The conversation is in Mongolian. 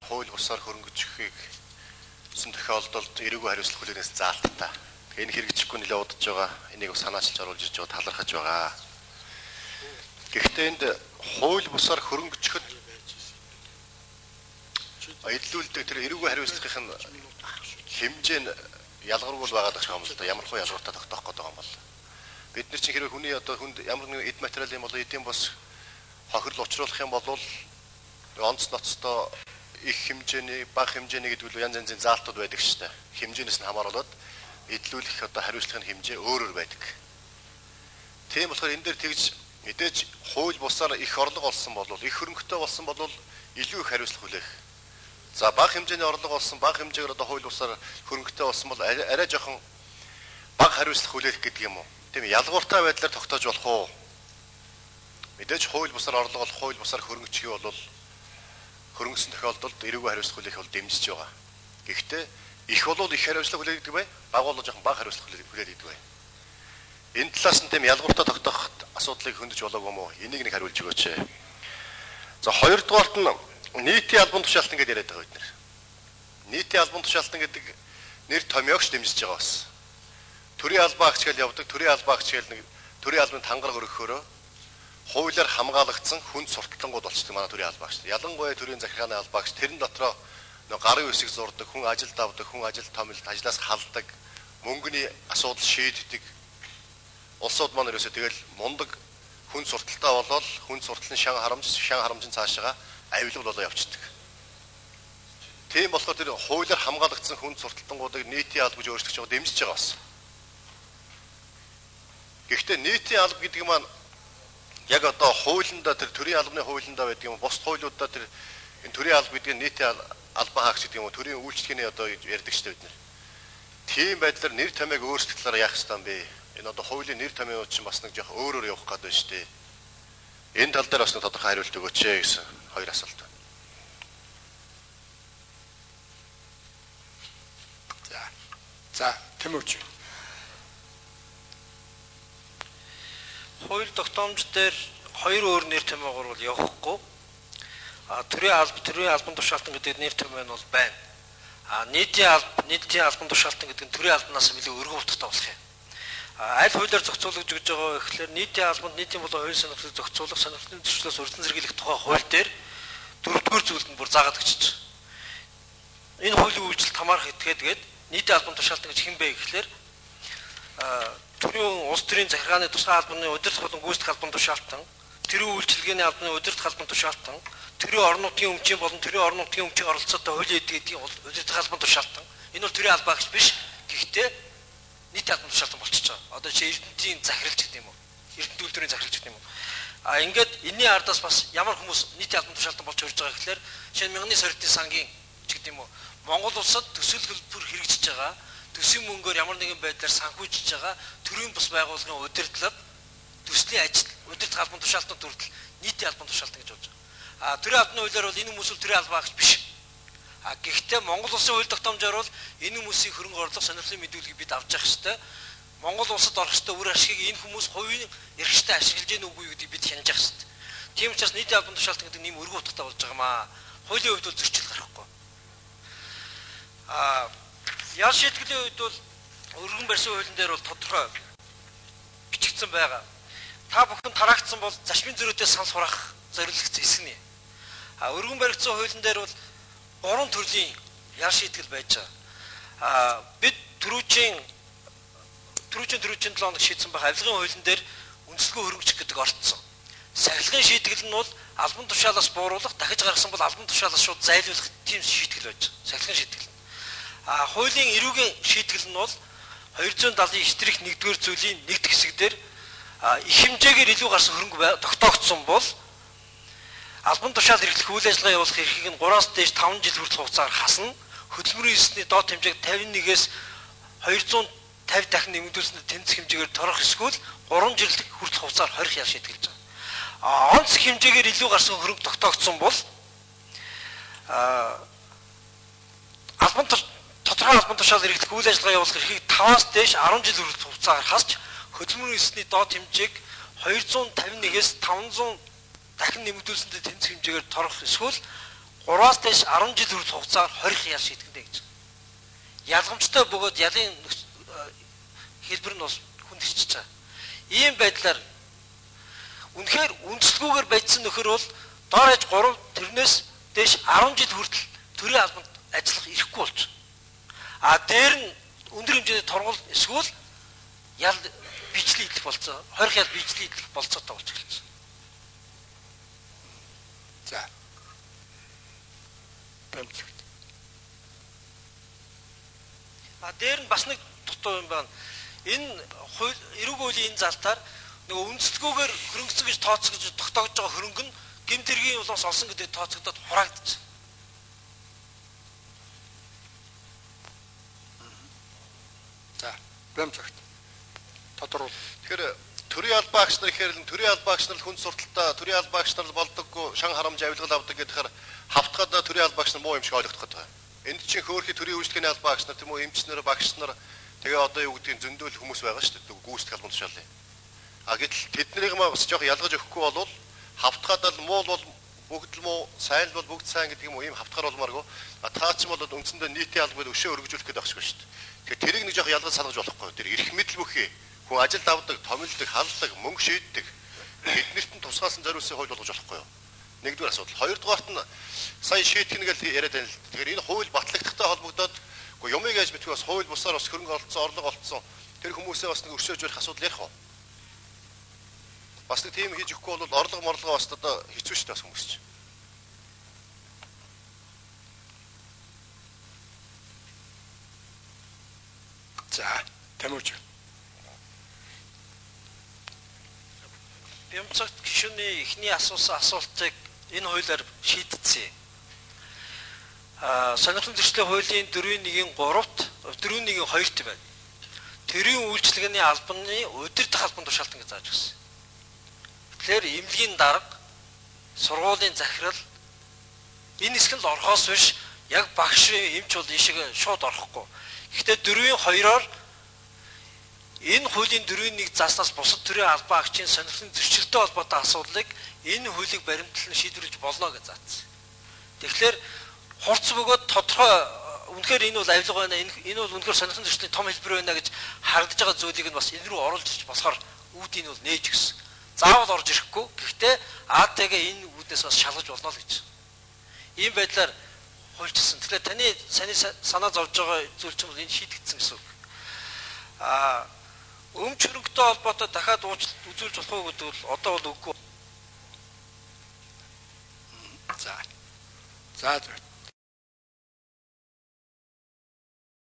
Хууль бусаар хөрөнгөжөхийг өсөн тохиолдолд эрүүгүй хариуцлага хүлээнээс заалттай. Энэ хэрэгжихгүй нэлээд удаж байгаа. Энийг бас санаачилж оруулж ирж байгаа, талархаж байгаа. Гэхдээ энд хууль бусаар хөрөнгөжөхөд эдлүүлдэг тэр эрүүгүй хариуцлагын хэмжээ нь ялгаргүй байгаа даа юм л да. Ямар хуу ялгартай тогтоох гээд байгаа юм бол. Бид нар чинь хэрвээ хүний одоо хүнд ямар нэгэн эд материал юм бол эдийн бус хохирол учруулах юм бол онц ноцтой их хэмжээний, бага хэмжээний гэдэг нь янз янзын заалтууд байдаг шүү дээ. Хэмжээнээс нь хамааруулаад эдлүүлэх одоо хариуцлагын хэмжээ өөр өөр байдаг. Тийм болохоор энэ дээр тэгж мэдээж хууль бусаар их орлого олсон бол, их хөрөнгөтэй болсон бол илүү их хариуцлага хүлээх. За бага хэмжээний орлого олсон, бага хэмжээгээр одоо хууль бусаар хөрөнгөтэй болсон бол арай жоохон бага хариуцлага хүлээх гэдэг юм уу? Тийм ялгууртай байдлаар тогтоож болох уу? Мэдээж хууль бусаар орлого олох, хууль бусаар хөрөнгөчих бол хөрөнгөсөн тохиолдолд эрүүгүй хариуцлага хүлээх бол дэмжиж байгаа. Гэхдээ их болвол их хариуцлага хүлээх гэдэг бай, бага бол жоохон бага хариуцлага хүлээх гэдэг бай. Энэ талаас нь тийм ялгууртай тогтоох асуудлыг хөндөж болоогүй юм уу? Энийг нэг хариулж өгөөч. За хоёрдугаарт нь нийтийн албан тушаалтан гэдээ яриад байгаа бид нэр. Нийтийн албан тушаалтан гэдэг нэр томьёогч дэмжиж байгаа бас. Төрийн албан агч гэж явдаг, төрийн албан агч гэж нэг төрийн албаны тангараг өргөхөөрөө хуулиар хамгаалагдсан хүнд сурталчилангууд болчдөг манай төрийн албаагч. Ялангуяа төрийн захиргааны албаагч тэрэн дотроо нөө гарын үсэг зурдаг, хүн ажилд авдаг, хүн ажил томилд ажлаас халдаг, мөнгөний асуудал шийддэг. Улсууд маань ерөөсөө тэгэл мундаг хүн сурталтай болоод хүн суртлын шан харамж, шан харамжин цаашаага авилгал болоо явцдаг. Тийм болохоор тэр хуулиар хамгаалагдсан хүн сурталтангуудыг нийтийн алба гэж өөрчлөж байгаа, дэмжиж байгаа бас. Гэхдээ нийтийн алба гэдэг маань яг одоо хуулиндаа тэр төрийн албаны хуулиндаа байдаг юм, бусд хуулиудаа тэр энэ төрийн алба гэдэг нь нийтийн албан хаагч гэдэг юм уу, төрийн үйлчлэгээний одоо ярьдаг шүү дээ бид нэр. Тийм байдлаар нэр томьёог өөрчлөх талаар яах ёстой юм бэ? Энэ одоо хуулийн нэр томьёо чинь бас нэг жоох өөрөөр явах гээд байна шүү дээ. Энэ тал дээр бас нэг тодорхой хариулт өгөөч гэсэн хоёр асуулт байна. За, Тэмүүлж. Хууль тогтоомж дээр хоёр өөр нэр томьёогоор бол явахгүй. А төрийн алба, төрийн албан тушаалтан гэдэг нэр томьёо нь бол байна. А нийтийн алба, нийтийн албан тушаалтан гэдэг нь төрийн албанаас илүү өргөн утгатай болох юм. А аль хуулиар зохицуулагдж гэж байгаа вэ гэхлээр нийтийн албанд нийтийн болон хувийн сонирхлыг зохицуулах, сонирхлын зөрчлөөс урьдчилан сэргийлэх тухай хууль дээр дөрөвдүгээр зүйлд нь бүр заагаад өгч чинь. Энэ хуулийн үйлчлэлт хамаарах этгээд нийтийн албан тушаалтан гэж хэн бэ гэхлээр төрийн улс төрийн захиргааны тусгай албаны удирдах болон гүйцэтгэх албан тушаалтан, төрийн үйлчилгээний албаны удирдах албан тушаалтан, төрийн орон нутгийн өмчийн болон төрийн орон нутгийн өмчийн оролцоотой хуулийн эдийн удирдах албан тушаалтан. Энэ бол төрийн албаа гэж биш. Гэхдээ нийтийн албан тушаалтан болчихж байгаа. Одоо чи Эрдэнэтийн захиралч гэдэг юм уу? Эрдэнэт үйлдвэрийн захиралч гэдэг юм уу? А ингээд энэний ардаас бас ямар хүмүүс нийтийн албан тушаалтан болж хөрж байгаа гэхлээр шинэ мянганы сорилтын сангийн ч гэдэг юм уу? Монгол улсад төсөл төлбөр хэрэгжиж байгаа, төсвийн мөнгөөр ямар нэгэн байдлаар санхүүжиж байгаа төрийн бус байгууллагын удирдлага, төслийн ажил, удирдах албан тушаалтан хүртэл нийтийн албан тушаалтан гэж болж байгаа. А төрийн албаны хуулиар бол энэ хүмүүс бол төрийн албан агч биш. А гэхдээ Монгол улсын хууль тогтоомжоор бол энэ хүмүүсийн хөрөнгө орлого, сонирхлын мэдүүлгийг бид авч явах ёстой. Монгол улсад орох ёстой үр ашгийг энэ хүмүүс хувийн эрхтэй ашиглаж гэнэ үгүй гэдгийг бид хянаж явах ёстой. Тийм учраас нийтийн албан тушаалтан гэдэг нэм өргөн утгатай болж байгаа юм аа. Хуулийн хувьд бол зөрчил гарахгүй. А ял шийтгэлийн үед бол өргөн барьсан хуулийн дээр бол тодорхой бичигдсэн байгаа. Та бүхэн тараагдсан бол зарчмын зөрүүтэй санал хураах зориулагдсан хэсэг нэ. А өргөн баригдсан хуулийн дээр бол гурван төрлийн ял шийтгэл байж байгаа. А бид түрүүчийн 7 хоног шийдсэн байх авилгын хуулийн дээр үндэслэгүй хөрөнгөчих гэдэг орцсон. Сахилгын шийтгэл нь бол албан тушаалаас бууруулах, дахиж гаргасан бол албан тушаалаас шууд зайлуулах тийм шийтгэл байж байгаа. Сахилгын шийтгэл. А хуулийн эрүүгийн шийтгэл нь бол 279-1-р зүйлийн 1-р хэсэг дээр их хэмжээгээр илүү гарсан хөрөнгө тогтоогдсон бол албан тушаал эрхлэх үйл ажиллагаа явуулах эрхийг нь 3-аас дээш 5 жил хүртэл хугацаар хасна. Хөдөлмөрийн эсний доод хэмжээг 51-ээс 250 дахин нэмэгдүүлсэнд тэнцэх хэмжээгээр торох эсвэл 3 жил хүртэл хугацаар хорих ял шийтгэлж байгаа. А онц хэмжээгээр илүү гарсан хөрөнгө тогтоогдсон бол албан тодорхой албан тушаал эрхлэх үйл ажиллагаа явуулах эрхийг 5-аас дээш 10 жил хүртэл хугацаар хасч хөдөлмөрийн эсний доод хэмжээг 251-ээс 500 дахин нэмэгдүүлсэндээ тэнцэх хэмжээгээр торох эсвэл 3-аас дээш 10 жил хүртэл хугацаагаар хорих ял шийтгэндэ гэж. Ялгамжтай бөгөөд ялын хэлбэр нь бас хүнд хэрчиж байгаа. Ийм байдлаар үнэхээр үндэслэггүйгээр байцсан нөхөр бол дор хаяж 3 тэрнээс дээш 10 жил хүртэл төрийн албанд ажиллах эрхгүй болж. А дээр нь өндөр хэмжээний торгуул эсвэл ял бичлэг идэх болцоо, хорих ял бичлэг идэх болцоотой болж эхэлж байна. За. Бэмцэгт. А дээр нь бас нэг дутуу юм байна. Энэ хууль, эрүүг хуулийн энэ залтаар нөгөө үндэслэггүйгээр хөрөнгөцсөн гэж тооцогдож тогтоогдож байгаа хөрөнгө нь гэмт хэргийн улмаас олсон гэдэг тооцогдоод хураагдчих. За, бэмцэгт. Тодорхой. Тэгэхээр төрийн албан агч нар ихээр л төрийн албан агч нар хүн сурталтай, төрийн албан агч нар болдоггүй, шан харамж авилгал авдаг гэхээр хавтгаад төрийн албан агч нар муу юм шиг ойлгох гэдэг. Энд чинь хөөрхий төрийн үйлчлэгээний албан агч нар тийм үү, эмч нар, багш нар тэгээ одоо юу гэдгийг зөндөөл хүмүүс байгаа шүү дээ. Гүйцэтгэх албан тушаалын. А гэтэл тэднийг маа бас жоох ялгаж өгөхгүй болвол хавтгаад л муу бол бүгд л муу, сайн л бол бүгд сайн гэдэг юм уу, ийм хавтгаар болмааргүй. А та ч юм бол үндсэндээ нийтийн албыг өшөө өргөжүүлэх гэдэг байх шүү дээ. Тэгэхээр тэрийг нэг жоох ялгаж салгаж болохгүй. Тэр эрх мэдэл бүхий хүн ажилд авдаг, томилдог, халдаг, мөнгө шийддэг. Тэднэрт нь тусгаасан зориулсан хууль болгож болохгүй юу? Нэгдүгээр асуудал. Хоёрдугаарт нь сая шийтгэх нэг л яриад байна л. Тэгэхээр энэ хууль батлагдахтай холбогдоод үгүй юмыг яаж мэдгүй бас хууль бусаар бас хөрөнгө олцсон, орлого олцсон. Тэр хүмүүсээ бас нэг өршөөж барих асуудал ярих уу? Бас нэг тийм хийж өгөхгүй бол орлого морлогоо бас одоо хэцүү шүү дээ бас хүмүүс чинь. За, Тэмүүлж. Бямцагт гишүүний эхний асуусан асуултыг энэ хуулиар шийдсэн. Сонирхлын зөрчлийн хуулийн 4-1-ийн 3-т, 4-1-ийн 2-т байна. Төрийн үйлчилгээний албаны удирдах албан тушаалтан гэж зааж өгсөн. Тэгэхээр эмнэлгийн дарга, сургуулийн захирал энэ хэсэг нь л орохоос биш яг багш, эмч бол ийшээ шууд орохгүй. Гэхдээ 4-2-оор энэ хуулийн 4-1 зааснаас бусад төрийн албан агчийн сонирхлын зөрчилтэй холбоотой асуудлыг энэ хуулийг баримтлан шийдвэрлэж болно гэж заасан. Тэгэхээр хурц бөгөөд тодорхой үнэхээр энэ бол авилга байна, энэ бол үнэхээр сонирхлын зөрчлийн том хэлбэр байна гэж харагдаж байгаа зүйлийг нь бас энэ рүү оруулж ирж болохоор үүдийг нь бол нээж өгсөн. Заавал орж ирэхгүй. Гэхдээ АТГ энэ үүднээс бас шалгаж болно л гэж. Ийм байдлаар хуульчилсан. Тэгэхээр таны санаа зовж байгаа зүйл чинь бол энэ шийдэгдсэн гэсэн үг. Аа өмч хөрөнгөтэй холбоотой дахиад уучлалт үзүүлж болох уу гэдэг бол одоо бол үгүй. За. За.